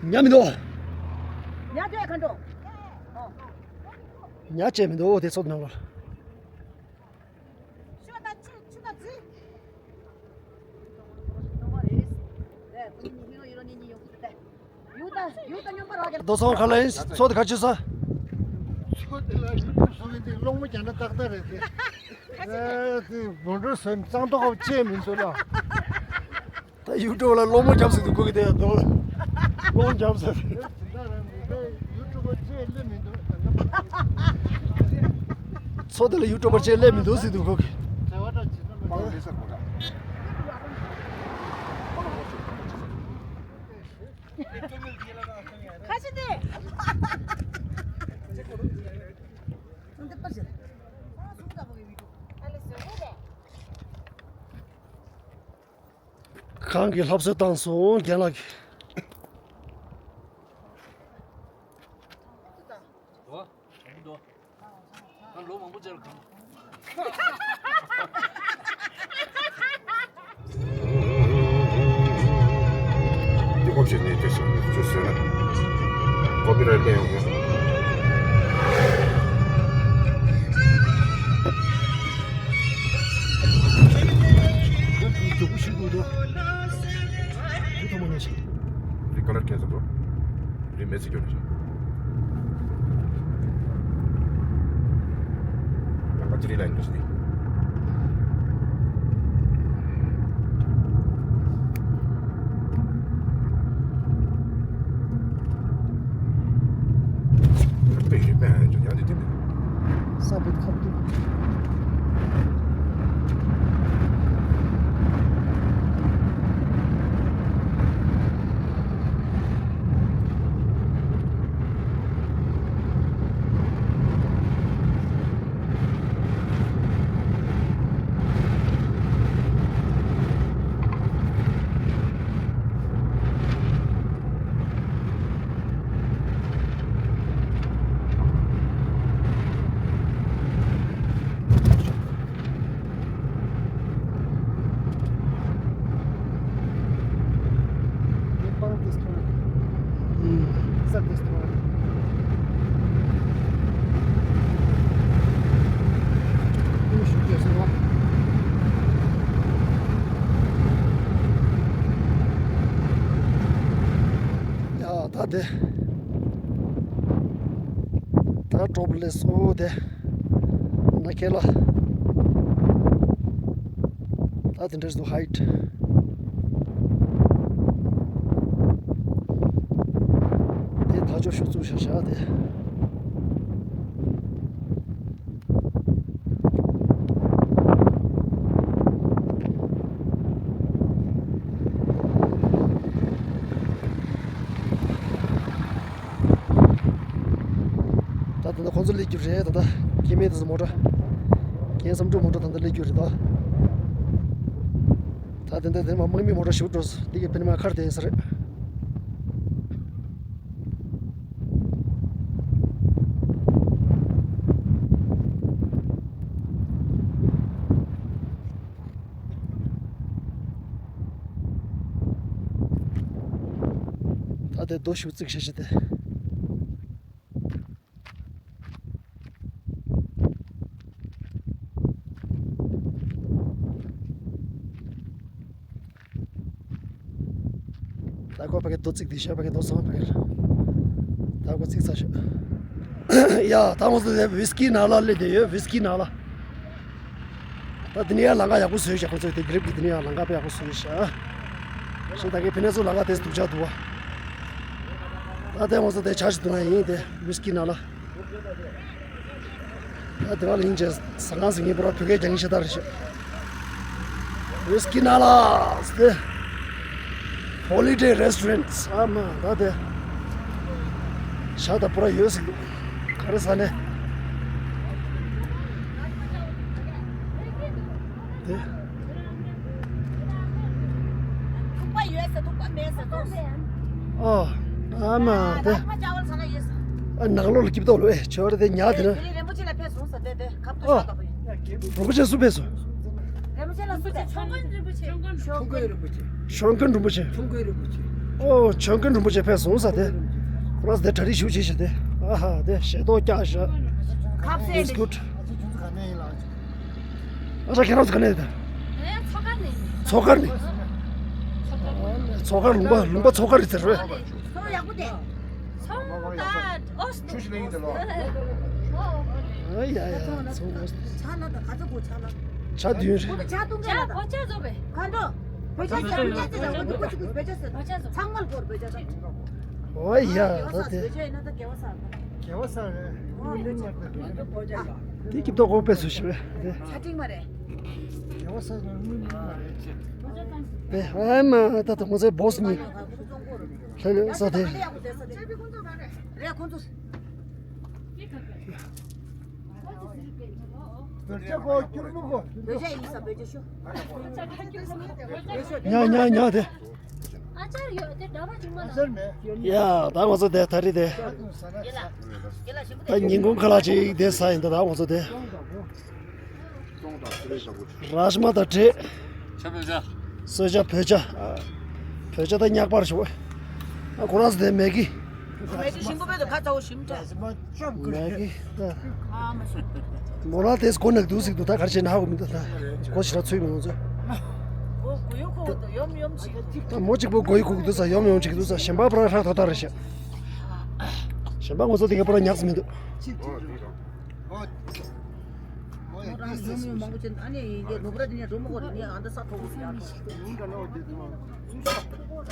ཉ་མི་འདུག་ཉ་དེ་ག་འགྲོ། ཉ་བྱས་མི་འདུག་དེ་ཚོ་ནང་ལ། རྡོ་སོང་ག་ལ་ཡིན། མཚོ་དེ་ག་ཅི་ས། མཚོ་དེ་ལ་ཡུ་ཊུབ་བཟོ་མཁན་དེ་གློག་མོ་རྒྱག་ན་ཏག་ཏག་རེད་དེ། ཨེ་དེ་སྒོ་འགྲོ་སོན་གཙང་ཏོག་ཅེས་མི་འདུག་ལ། ད་ཡུ་ཊུབ་ལ་གློག་མོ་རྒྱབ་ཟེར་དུས་གོ་གི་དེ་ཡ་དོ། གློག་རྒྱབ་ཟེར། མཚོ་དེ་ལ་ཡུ་ཊུབ་པར་ཅེས་སླེབས་མི་འདུག་ཟེར་དུས་གོ་གི། ཁ་ཤས་ཏེ། གང་གི་ལྷ་གསོལ་བཏང་སོང་རྒན་ལགས་ཀྱིས། ད་ལོ་མང་པོ་ཅར་གང་། འདི་ཀོ་བྱེད་ནས་དེ་སོང་ཚུལ་བཟོས་ན་ཀོ་པི་རའེ་ཊི་ཡོང་གི། འདི་ཐོག་མ་ཉོ་ཞིག་འདི་ཀ་ལར་ཁྱད་མཚར་འདུག་རི་མེ་ཚི་སྐྱོ་ནི་ཞིག་ཡང་ཀ་ཅི་རི་ལ་ཡིན་འདུག་ཟེར་ཏེ། དཔེ་ཞིག་དཔེ་ཡང་ཡང་དེ་དེ་མེད། ས་བོད་ཁ་ཐུག་དེ། ད་ཀྲོབ་ལས་སོ་དེ། ན་ཁེ་ལ། ད་དེ་འདྲས་འདུག་ཧའིཊ། དེ་ད་ཅོ་ཤུ་བཙུགས་ཤག་ཤག་དེ། ད་ད་ལྟ་ཁོང་ཚོ་སླེབས་རྒྱུ་རེད། ད་ལྟ་སྐྱེ་དམན་དེ་ཚོ་མོ་ཊ། རྒན་བསམ་འགྲུབ་མོ་ཊ་ད་ལྟ་སླེབས་རྒྱུ་རེད་ད། ད་དེ་འདྲ་དེ་མ་དམག་མི་མོ་ཊ་ཞིག་འགྲོ་སོང་། དེ་གི་ཕན་མ་ཁར་དེ་ཡིན་ས་རེད། ད་དེ་རྡོ་ཞིག་བརྩིགས་བྱས་བྱས་ཏེ། ད་ཁོ་ཕ་གི་རྡོ་བརྩིགས་དེ་ཤ་ཕ་གི་རྡོ་ཚང་ཕ་གི་ལ། ད་ཁོ་བརྩིགས་ཚར་ཤག་ཡ་ད་ང་ཚོ་དེ་ཝིས་ཀི་ནང་ལ་སླེབས་བསྡད་ཡོད། ཝིས་ཀི་ནང་ལ། ད་དེ་ནས་ཡང་ལམ་ཁ་ཡག་པོ་བཟོས་ཤག་ཁོ་ཚོས་དེ་གི་རིབ་ཀྱི་དེ་ནས་ཡང་ལམ་ཁ་དཔེ་ཡག་པོ་བཟོས་ཤག་ཞེས་ད་གི་ཕི་ནས་ཚོ་ལམ་ཁ་དེ་སྡུག་ཅག་འདུག་བ། ད་དེ་ང་ཚོ་དེ་ཆ་ཞིག་འདུག་ན་ཡིན་དེ་ཝིས་ཀི་ནང་ལ། ད་དེ་བ་ལ་ཡིན་ཅེས་ཟ་ཁང་ཟིག་ཡིན་པ་ར་བོད་སྐད་རྒྱག་ཡིན་ཤ་སྟག་རེད་ཤག་ཝིས་ཀི་ནང་ལ་དེ། Holiday Restaurants ཨ་མ་ད་དེ། ཤ་ད་པུ་ར་ཡོད་ཟིག་འདུག་ག་རེ་ཟ་ནས། དེ། ཐུག་པ་ཡོད་ས་ཐུག་པ་མེད་ས་ཐུག་ཨོ། ཨ་མ་དེ། རག་མ་ཅ་བལ་ས་ན་ཡོད་ས། ཨ་ནག་ལོ་ལ་སྐྱིབ་ཏོག་ལོ་ཨེ་ཆོ་རེ་དེ་ཉག་དེ་ན། དེ་རིང་རིན་པོ་ཆེ་ལ་ཕེབས་སོང་ས་དེ་དེ་ཁབ་ཏུ་ཨོ། ཤ་ད་པ་ཡོད། རིན་པོ་ཆེ་སུ་ཕེབས་སོང་། རིན་པོ་ཆེ་ལ་སུ་ཕེབས། ཆོ་ག་རིན་པོ་ཆེ། ཆོ་ག་རིན་པོ་ཆེ། ཆོ་ག་རིན་པོ་ཆེ། ཆོ་ག་རིན་པོ་ཆེ། ཨོ་ཆོ་ག་རིན་པོ་ཆེ་ཕེབས་སོང་ས་དེ། ཁོ་ར་དེ་གྲ་སྒྲིག་ཞུ་བྱེད་ཤ་དེ། ཨ་ཧ་དེ་ཞལ་ཏོག་བཀྱག་ཤ། ཁབ་སེ་ལི་སྐུད། ཨ་ཅག་ཁྱེད་རང་ཚོ་ག་ནས་ཡིན་ད། ཚོ་མཁར་ནས། ཚོ་མཁར་ནས། ཚོ་མཁར་ལུང་པ་ལུང་པ་ཚོ་མཁར་རེད་ཟེར་བས། ཚོ་ཡག་པོ་དེ། ཚོ་ད་ཨོ་སི། ཆུ་ཞིག་ལེན་གྱི་འདུག་ལོ། ཨ་ཡ་ཡ་ཚོ་ཨོ་སི། ཆ་ན་ད་ག་ཚོད་གོ་ཆ་ན། ཆ་བདུན་རེད། ཆ་གཏོང་ག་ལ་ད། ཆ་བོ་ཆ་བཟོ་བས། ག་འདྲ། བོད་ཆ་ཟེར་བོད་ཆ་ཟེར་བོད་ཆ་ཟེར་བོད་ཆ་ཟེར། ཚང་མ་ལ་གོར་བོད་ཆ་ཟེར། ཨོ་ཡ་ད་དེ། བོད་ཆ་ཡིན་ན་ད་རྒྱལ་བ་ཟེར། རྒྱལ་བ་ས་རེད། དེ་སྐྱིབ་ཏོག་ཁོག་པས་སུ་ཞིག་རེད་དེ། ཆ་ཏིང་མ་རེད། རྒྱལ་བ་ས་རེད་དངུལ་མི་མ་རེད། དེ་ཨ་མ་ད་ད་ང་ཚོའི་བོ་སི་ནི། ལྷ་ལྷ་ས་དེ། རེད་ཁོང་ཚོ། བོད་ཆ་གོ་སྐྱུར་མོ་གོ། བོད་ཆ་ཡིན་ས་བོད་ཆ་ཤོ། ཉ་ཉ་ཉ་དེ། ཨ་ཅར་ཡོད་དེ་འདྲ་བ་ཅུང་མ་ན། ཡ་ད་ང་ཚོ་དེ་ད་རེས་དེ། ད་ཉིན་གུང་ཁ་ལག་ཅིག་དེ་ཟ་ཡིན་ད་ད་ང་ཚོ་དེ། རཱཇ་མ་དང་འབྲས། ཆ་བོད་ཇ། སོས་ཇ་བོད་ཇ། བོད་ཇ་ད་ཉག་པར་ཞོག་ཨ་ཁོ་རང་ཚོ་དེ་མེ་གི། མེ་གི་ཞིམ་པོ་བོད་དུ་ཁ་ཚ་བོ་ཞིམ་ཏྲ། མེ་གི་ད། མོ་ལ་དེས་གོ་ནག་འདུག་ཟིག་འདུག་ད་གར་བྱས་ན་ཧ་གོ་མི་འདུག་ད་གོ་ཞི་ར་ཚུད་མི་འོང་ཚོད། ད་མོ་གཅིག་པོ་གོ་ཡི་ཁུག་འདུག་ས་ཡོམ་ཡོམ་ཅིག་འདུག་ས་གཞན་པ་པར་ཧྲག་ཐོག་ཐག་རེད་ཤག་གཞན་པ་ང་ཚོ་དེ་ག་པར་ཉག་ཙམ་མི་འདུག་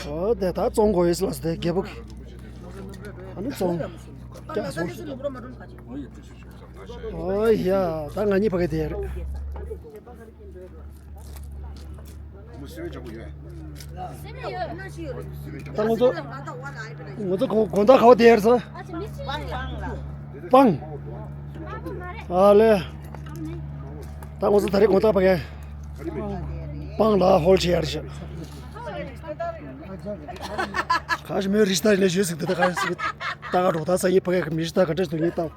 ཨོ་དེ་ད་བཙོང་དགོས་ཡོད་ལ་དེ་རྒྱལ་པོ་གི། ཨ་ནི་བཙོང་། ཀྱ་སོང་། ཨོ་ཡ་ད་ང་གཉིས་ཕ་གི་དེ་རེད། ད་ང་ཚོ་ང་ཚོ་གོ་དགོང་དག་ག་བ་དེ་ཡར་ས། སྤང་། ཨ་ལེ། ད་ང་ཚོ་ད་རེས་དགོང་དག་ཕ་གི་སྤང་ལ་ཧོལ་ཆེ་ཡར་ཤག་ཁ་ཤས་མོས་རི་ཤི་ཏ་ནས་ཞུས་ཟིག་འདི་ད་ག་ཟིག་ད་ག་འགྲོ་ད་ས་ཡིན་ཕ་གི་མི་རི་ཤི་ཏ་ག་འདྲས་འདུག་ཡིན་ད།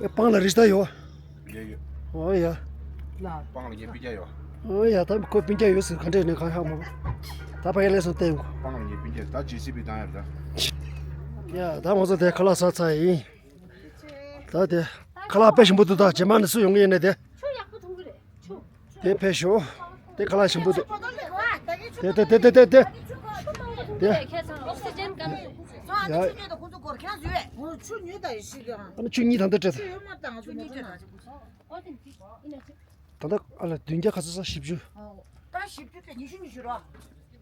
སྤང་ལ་རི་ཤི་ཏ་ཡོད། ཡོད་ཡོད། ཨོ་ཡ། སྤང་ལ་ངས་སྤུན་ཀྱག་ཡོད། ཨོ་ཡ་ད་ཁོ་སྤུན་ཀྱག་ཡོད་ཟེར་ག་འདྲས་ནས་གང་ཤག་མོ། ད་ཕ་གི་ལས་སོང་བསྟན་གོ། སྤང་ལ་ངས་སྤུན་ཀྱག་ད་ཇེ་སི་བི་བཏང་ཡར་ད། ཡ་ད་ང་ཚོ་དེ་ཁ་ལག་ཟ་ཚར་ཡིན། ད་དེ་ཁ་ལག་དཔེ་ཞིམ་པོ་འདུག་ད་རྗེས་མ་ནས་སུ་ཡོང་གི་ཡིན་ནས་དེ། ཆུ་ཡག་པོ་འཐུང་གི་རེད་ཆུ། དེ་ཕེབས་ཤོག་དེ་ཁ་ལག་ཞིམ་པོ་འདུག་དེ་དེ་དེ་དེ་དེ་དེ། ཆུ་མང་པོ་འཐུང་གི་རེད་ཁྱེད་ཚང་ཨོག་སི་ཇན་གང་རེད། ཡ། ཆུ་ཉོས་དང་ཁོང་ཚོ་སྐོར་ཁྱེད་རང་བཟོས་པས། ཨོ་ཆུ་ཉོས་དང་ཡེ་ཤེས་ཀྱང་། ཨ་ནི་ཆུ་གཉིས་དང་འདི་སྤྲད་ད། ཆུ་ཡོད་མ་དང་ང་ཚོ་ཉོས་དང་། ད་ལྟ་ཨ་ལ་བདུན་བརྒྱ་ག་ཚོད་ས་བཞི་བཅུ། ད་བཞི་བཅུ་སྤྲད། ཉི་ཤུ་ཉི་ཤུ་རོ།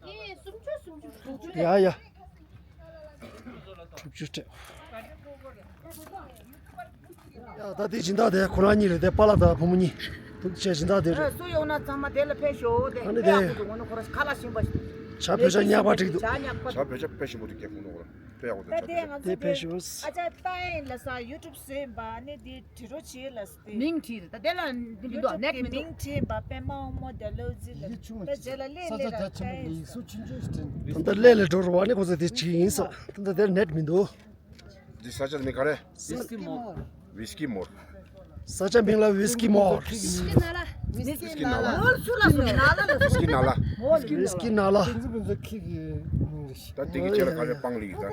ཨེ་སུམ་ཅུ་སུམ་ཅུ་དྲུག་ཅུ་སྤྲད། ཡ་ཡ། དྲུག་ཅུ་སྤྲད། ཡ་ད་དེ་སྦྱིན་བདག་དེ་ཁོ་རང་གཉིས་རེད་དེ། པཱ་ལགས་དང་བུ་མོ་གཉིས། ཐུགས་རྗེ་ཆེ། སྦྱིན་བདག་དེ་རེད། སུ་ཡོང་ན་ཚང་མ་དེ་ལ་ཕེབས་ཤོག་དེ། ཨ་ནི་དེ། ཁ་ལག་ཤིང་པ། ཇ་བོད་ཇ་ཉག་པ་འགྲིག་འདུག་ཇ་ཉག་པ། ཇ་བོད་ཇ་དཔེ་ཞིམ་པོ་འདུག་སྐྱེ་ཁུངས་ནོར། དཔེ་ཡག་པོ་འདུག་ཇ་དེ། དེ་ཕེབས་ཤོག་ཨ་ཅག་ཏ་ཡིན་ལ་ས་ཡུ་ཊུབ་བཟོས་པ་ནི་དེ་བྲི་རོགས་བྱེད་ལ་སྟེ། མིང་བྲིས་རེད་ད། དེ་ལ་འདི་མི་འདུག་ནེཊ་མི་འདུག་མིང་བྲིས་པ་པད་མ་དབང་མོ་དེ་ལོ་ཟི་ལ། ད་རྗེས་ལ་ལས་ལས་ར་ད་ཡིན་ས། ད་ལྟ་ལས་ལས་འགྲོ་རུ་བ་ནི་ཁོ་ཚོ་དེ་ཅིག་ཡིན་ས། ད་ལྟ་དེར་ནེཊ་མི་འདུག་འདི་ས་ཆ་མིང་ག་རེ། ཝིས་ཀི་མོར། ཝིས་ཀི་མོར། ས་ཆ་མིང་ལ་ཝིས་ཀི་མོར། ཝིས་ཀི་ནཱ་ལ། ཝིས་ཀི་ནཱ་ལ། ཝིས་ཀི་ནཱ་ལ། ཝིས་ཀི་ནཱ་ལ། ད་དེ་གི་ཆེད་ལ་ག་རེ་སྤང་ལི་ཡིན་ད།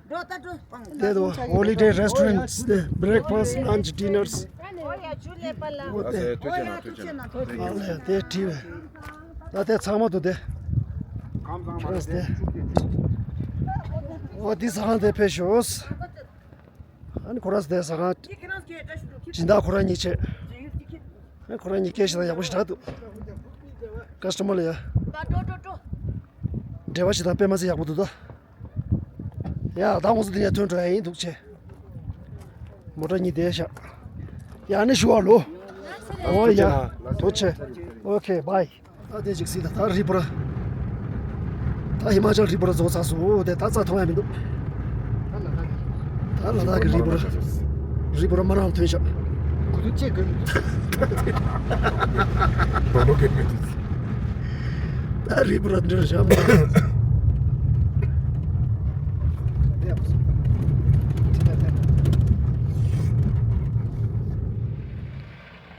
འགྲོ་ད་འགྲོ། དེ་དུ་ཧོ་ལི་ཌེ་རེ་སི་ཊོ་རེན་ཊི་དེ། བྷི་རེག་ཕ་སི་ཊི། ལན་ཆི། ཌི་ནར་སི། ཨོ་ཡ་ཇུ་ལེ་པ་ལ། ཨོ་དེ། ཨོ་ཡ་ཐུགས་རྗེ་གནང་། ཐུགས་རྗེ་གནང་། ཨ་ལས་དེ་བྲིས་པས། ད་དེ་ཚང་མ་དུ་དེ། ཁྱོད་དེ། ཨོ་དེ་ཟ་ཁང་དེ་ཕེབས་ཤོག་ཨ་ནི་ཁོ་རང་དེ་ཟ་ཁང་། སྦྱིན་བདག་ཁོ་རང་གཉིས་བྱས། ཨ་ནི་ཁོ་རང་གཉིས་སྐད་ཆ་དང་ཡག་པོ་ཞེ་དྲག་འདུག་ཀ་སི་ཊ་མར་ལ་ཡ། འབྲེལ་བ་ཞེ་དྲག་དཔེ་མ་སྲིད་ཡག་པོ་འདུག་ད། ཡ་ད་ང་ཚོ་འདི་ནས་ཐོན་འགྲོ་ཡ་ཡིན། འདུག་ཆེ། མོ་ཊ་གཉིས་བསྡད་ཤག་ཡ་ནི་ཞུ་བ་ལོ། ཨོ་ཡ། ཐུགས་རྗེ་ཆེ། ཨོ་ཁེ་བྷའི། ད་དེ་ཅིག་སྲིད་ད། ད་རི་པུ་ར། ད་ཧི་མ་ཅལ་རི་པུ་ར་རྫོགས་ཚར་སོང་། དེ་ད་རྩྭ་མཐོང་ཡ་མི་འདུག་ད་ལ་དྭགས་ཀྱི་རི་པུ་ར། རི་པུ་ར་མ་རང་ཐོན་ཤག་ད་རི་པུ་ར་འདིར་བཞག་མ།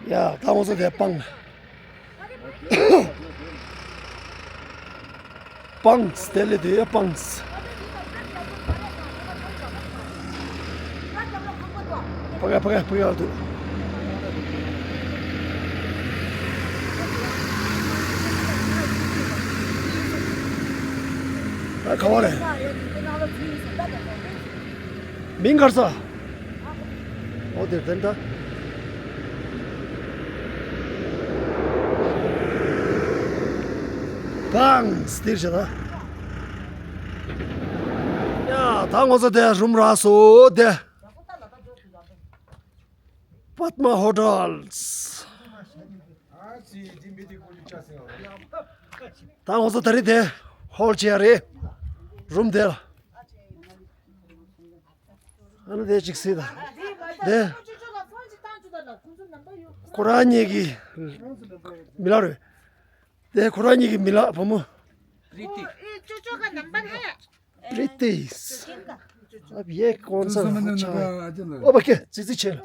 ཡ་ད་ང་ཚོ་དེ་སྤང་། སྤང་སྟེ་ལེ་དེ་སྤང་། ཕ་ག་ཕ་ག་ཕ་ག་དུ། ད་ག་བ་རེད། མིང་ག་རེ་ཟ། ཨོ་དེ་དེ་འདྲ། ཐེངས་སྟིར་བྱེད་ད། ཡ་ད་ང་ཚོ་དེ་རུམ་རག་སོ་དེ། པདྨ་ཧོ་ཊལ། ད་ང་ཚོ་ད་རེས་དེ་ཧོལ་ཌི་བྱེད་ཡ་རེད། རུམ་དེ་ལ། ཨ་ནི་དེ་ཅིག་སྲིད་ད། དེ། ཁོ་རང་གཉིས་ཀྱི་མི་ལ་རེད། དེ་ཁོ་རང་གཉིས་ཀྱི་མི་ལ་བུ་མོ། པྲི་ཏི། ཨབ་ཡེ་ཀོན་ས་ཧ་ཆ། ཨོ་བ་ཀེ་ཙི་ཙི་ཆེ་ལ།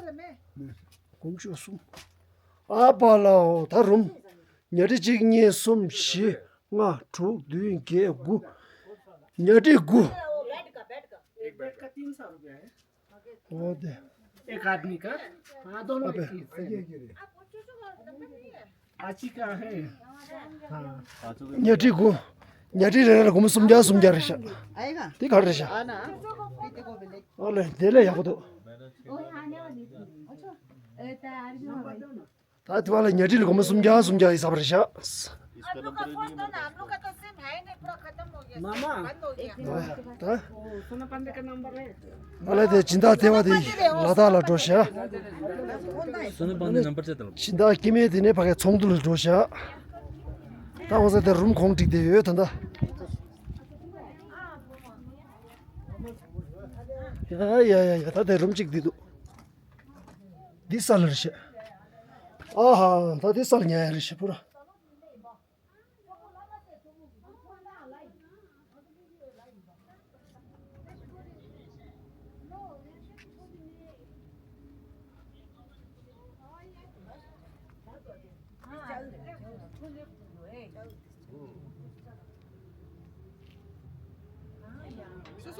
གོང་ཞུ་གསུམ། ཨ་པ་ལའོ་ད་རུམ། ཉ་ཁྲི་གཅིག་གཉིས་གསུམ་བཞི། ལྔ་དྲུག་བདུན་བརྒྱད་དགུ། ཉ་ཁྲི་དགུ། वो दे। एक आदमी का। हाँ, दोनों एक ही। अच्छी का है। हाँ। ཉ་ཁྲི་དགུ། ཉ་ཁྲི་རེ་རེ་ལ་སྒོར་མོ་སུམ་བརྒྱ་སུམ་བརྒྱ་རེད་ཤག་དེ་ག་རེ་རེད་ཤག་ཨ་ལས་དེ་ལས་ཡག་པོ་འདུག་ད་དེ་བ་ལ་ཉ་ཁྲི་ལ་སྒོར་མོ་སུམ་བརྒྱ་སུམ་བརྒྱ་ཡིན་ས་བ་རེད་ཤག་ད། ཨ་ལས་དེ་སྦྱིན་བདག་ལྟེ་བ་དེ་ལ་དྭགས་ལ་འགྲོ་ཤག་སྦྱིན་བདག་སྐྱེ་དམན་དེ་ནས་ཕ་གའི་ཚོགས་འདུ་ལ་འགྲོ་ཤག་ད་འོ་ས་དེ་རུམ་གོང་བསྒྲིགས་བསྡད་ཡོད་ད་ད། ཡ་ཡ་ཡ་ཡ་ད་དེ་རུམ་གཅིག་བསྡད་འདུག་འདི་ས་ལ་རེད་ཤག་ཨ་ཧ་ད་འདི་ས་ལ་ཉལ་ཡ་རེད་ཤག་པུ་ར།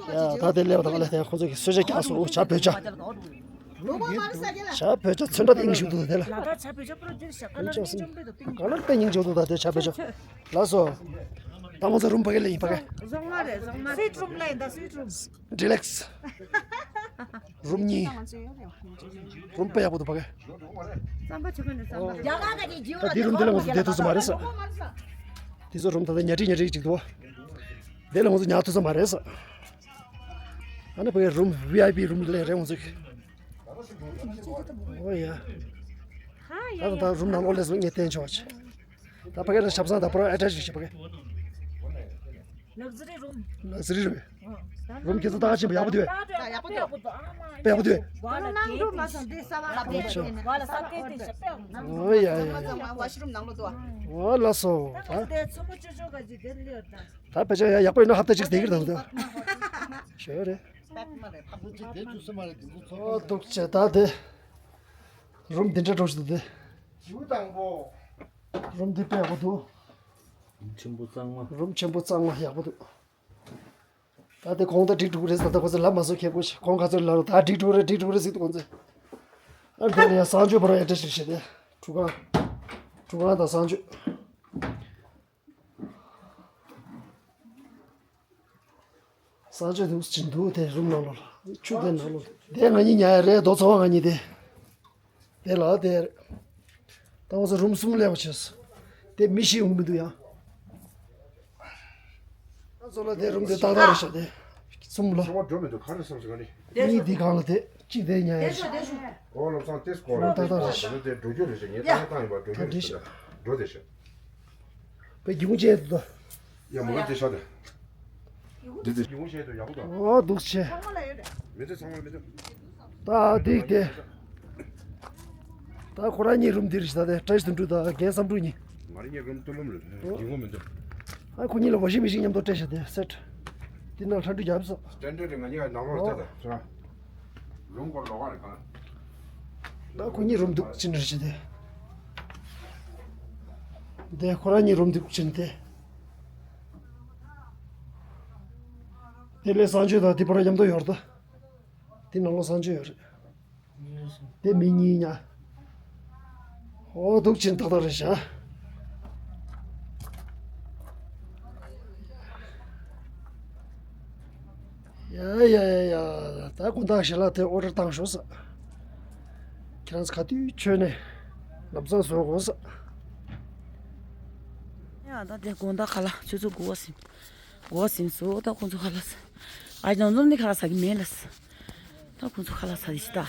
ཡ་ད་དེ་སླེབས་དང་ལས་དེ་ཁོང་ཚོ་གི་གསོལ་ཇ་རྒྱག་སོང་། ཇ་བོད་ཇ། ཇ་བོད་ཇ་ཚོན་ཁྲ་དེ་ཨིན་ཞུ་འདུག་དེ་ལ། བོད་ཇ་སིན་ག་ལ་དཔེ་སྙིང་རྗེ་འདུག་ད་དེ་ཇ་བོད་ཇ། ལགས་སོ། ད་ང་ཚོ་རུམ་ཕ་གི་ལ་ཡིན་ཕ་གི། བཟང་མ་རེད། བཟང་མ་རེད། སུའིཊ་རུམ་ལ་ཡིན་ད། སུའིཊ་རུམ། ཌི་ལེགས་རུམ་གཉིས། རུམ་དཔེ་ཡག་པོ་འདུག་ཕ་གི། རྩམ་པ་ཆུ་ཁོལ་ནས་རྩམ་པ། ད་འདི་རུམ་འདི་ལ་ང་ཚོ་བསྡད་ཐུབ་ས་མ་རེད་ས། འདི་ཚོ་རུམ་ད་ལྟ་ཉལ་ཁྲི་ཉལ་ཁྲི་ཅིག་འདུག་འདི་ལ་ང་ཚོ་ཉལ་ཐུབ་ས་མ་རེད་ས། ཨ་ནི་ཕ་གི་རུམ་ཝི་ཨའི་པི་རུམ་ལས་རེད་ང་ཚོ་གི། ཨོ་ཡ། ད་ད་རུམ་ནང་ལོགས་ལས་སུ་ངས་བསྟན་ཆོག་ཅིག་ད་ཕ་གི་ལ་ཆབ་གསང་ད་པར་ཨེ་ཊེཆ་ཞིག་བྱེད་ཕ་གི། ལག་ཟི་རི་རུམ། ལག་ཟི་རི་རུམ། རུམ་ཁྱེད་ཚོ་ད་ག་ཆེན་པོ་ཡག་པོ་འདུག་ཡག་པོ་འདུག་དཔེ་ཡག་པོ་འདུག་ནང་འགྲོ་མ་སོང་དེ་ས་བ་ལ་དཔེ་ཡག་པོ་འདུག་ཨོ་ཡ་ཡ་ཡ། ཝ་ཤི་རུམ་ནང་ལོགས་འདུག་ཨོ་ལགས་སོ། ད་དེ་ཚོ་མོ་ཅོ་ཅོ་ག་ཅིག་དེ་ལེར་ད། ད་ཕལ་ཆེར་ཡག་པོ་ཡིན་ན་ཧབ་ཏ་གཅིག་བསྡད་ཀྱི་རེད་ད། ཞོ་རེད། ཨོ་འདུག་ཅེ་ད་དེ། རུམ་འདི་འདྲ་འགྲོ་ཞིག་འདུག་དེ། རུམ་འདི་དཔེ་ཡག་པོ་འདུག་རུམ་ཆེན་པོ་གཙང་མ། རུམ་ཆེན་པོ་གཙང་མ་ཡག་པོ་འདུག་ད་དེ་གོང་ད་འགྲིག་འགྲོ་གི་རེད་ཟེར་ད་ཁོ་ཚོ་ལབ་མ་སོང་ཁྱེད་ཁོ་ཞིག་གོང་ཁ་ཚོར་ལབ་རོགས་ད་འགྲིག་འགྲོ་གི་རེད་འགྲིག་འགྲོ་གི་རེད་ཟེར་འདུག་ཁོ་ཚོས། ཨ་འདི་ལ་ཡང་གསང་སྤྱོད་པར་ཡང་བཀྲ་ཤིས་བྱེད་དེ། ཁྲུ་གང་། ཁྲུ་གང་དང་གསང་སྤྱོད། གསང་སྤྱོད་འདུག་ཅིག་འདུག་དེ་རུམ་ནང་ལོགས་ལ་ཆུ་དེ་ནང་ལོགས་དེ་ང་གཉིས་ཉལ་ཡ་རེད་རྡོ་ཚོ་བ་ང་གཉིས་དེ། དེ་ལ་དེ་རེད། ད་ང་ཚོ་རུམ་གསུམ་སླེབས་པ་བྱས། དེ་མི་ཤི་ཡོང་མི་འདུག་ཡང་། ང་ཚོ་ལ་དེ་རུམ་དེ་ཏག་ཏག་རེད་ཤག་དེ་གསུམ་ལ། ཚོ་བ་འགྲོ་མི་འདུག་ག་རེ་བསམ་སོང་ང་ནི། གཉིས་འདི་སྒང་ལ་དེ་གཅིག་དེ་ཉལ་ཡ་རེད། ཨོ་ལམ་སང་ཏེས་སྐོར་རུམ་ཏག་ཏག་རེད་ཤག་དེ་འགྲོ་རྒྱུ་རེད་ཤག་ངས་ཏག་ཏག་ཡིན་པ་འགྲོ་རྒྱུ་རེད་ཤག་འགྲོ་དེ་ཤག་པའི་སྒེའུ་ཁུང་ཅན་དུ། ཡ་མོ་ག་དེ་ཤ་དེ། འདི་དེ་སྒེའུ་ཁུང་ཅན་དུ་ཡག་པོ་དང་། ཨོ་འདུག་ཆེ། མི་ཚེ་ཚང་མ་མི་ཚེ། ད་འདི་དེ། ད་ཁོ་རང་གཉིས་རུམ་འདིར་ཞིག་ད་དེ་བཀྲ་ཤིས་དོན་གྲུབ་དང་རྒན་བསམ་གྲུབ་གཉིས། ང་རང་གཉིས་རུམ་ཏུ་ལུམ་རེད་ཨོ། སྒེའུ་ཁུང་མི་འདུག་ཨ་ཁོ་གཉིས་ལ་ཝ་ཤིང་མི་ཤིང་མཉམ་དུ་སྤྲད་བཞག་དེ་སེ་ཊི། འདི་ནང་ལྷ་འབྲུ་རྒྱབ་སོང་། སྟན་འབྲེལ་དེ་ང་གཉིས་ཀ་ནང་ལོགས་ཨོ། སྟེ་ད་ཟེར་བ། རུམ་སྐོར་ལོག་ག་རེད་གང་། ད་ཁོ་གཉིས་རུམ་འདུག་ཅི་འདྲ་ཞིག་དེ། དེ་ཁོ་རང་གཉིས་རུམ་འདུག་ཅི་འདྲ་དེ། དེ་ལས་གསང་སྤྱོད་དང་དེ་པར་མཉམ་དུ་ཡོད་རེད་ད། དེ་ནང་ལོགས་གསང་སྤྱོད་ཡོད་རེད། དེ་མི་གཉིས་ཉ། ཨོ་འདུག་ཅི་འདྲ་ཏག་ཏག་རེད་ཤག་ཡ་ཡ་ཡ་ཡ། ད་དགོང་དག་ཞལ་ལག་དེ་ཨོ་ཌར་བཏང་ཤོག་ཟེར། ཁྱེད་རང་ཚོ་ག་དུས་མཆོད་ནས་ལམ་སང་བཟོ་དགོས་ཟེར། ཡ་ད་དེ་དགོང་དག་ཁ་ལག་ཆུ་ཚོད་དགུ་པ་ཟིན། དགུ་པ་ཟིན་སོང་ད་ཁོང་ཚོ་ཁ་ལག་ཟ། ཨ་ནང་འཛོམས་ནི་ཁ་ལག་ཟ་གི་མེད་ལ་ཟ། ད་ཁོང་ཚོ་ཁ་ལག་ཟ་དེ་ཤི་ད།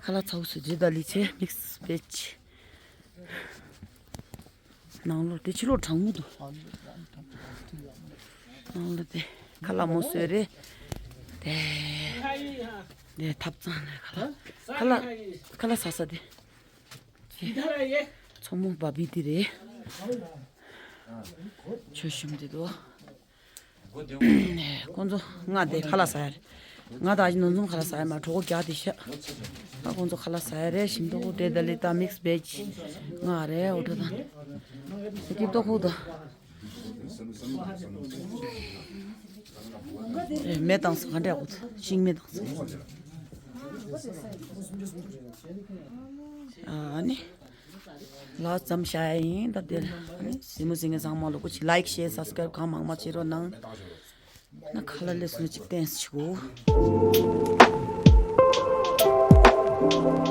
ཁ་ལག་ཚ་བོ་ཟོས་དུས་ད་ལི་ཆེ་མིག་སི་བེ་ཇི། ནང་ལོགས་དེ་ཕྱི་ལོགས་གྲང་མོ་འདུག་ནང་ལོགས་དེ་ཁ་ལག་མོ་བཟོས་རེད། དེ་དེ་ཐབ་ཚང་ནས་ཁ་ལག་ཁ་ལག་ཁ་ལག་ཟ་ས་དེ། མཚོ་མོ་བ་བི་དེ་རེད། ཆོས་ཞུམ་དེ་འདུག་ཁོང་ཚོ་ང་དེ་ཁ་ལག་ཟ་ཡ་རེད། ང་ད་ཅི་ནང་འཛོམས་ཁ་ལག་ཟ་ཡ་མ་གྲོད་ཁོག་རྒྱགས་དེ་ཤ། ད་ཁོང་ཚོ་ཁ་ལག་ཟ་ཡ་རེད། ཞིམ་ཏོག་ཏོག་དེ་ད་ལི་ད་མིག་སི་བེ་ཇི། ང་རེད་འོ་ད་ད། ཀི་ཏོག་ཧུ་ད། མེ་བཏང་སོང་ག་འདྲ་ཡག་པོ་འདུག་ཤིང་མེ་བཏང་སོང་། ཨ་ནི། ལགས་ཙམ་བྱ་ཡ་ཡིན་ད་དེ། ཨ་ནི་གཟིགས་མོ་གཟིགས་མཁན་ཚང་མ་ལོ་ཀོ་ཅིག་ལའིཀ་ཤེར་སབ་སི་ཀ་རའིབ་གང་མང་མང་བྱེད་རོགས་གནང་། ན་ཁ་ལག་ལས་སུ་ཅིག་བསྟན་སུ་ཆིག་གོ།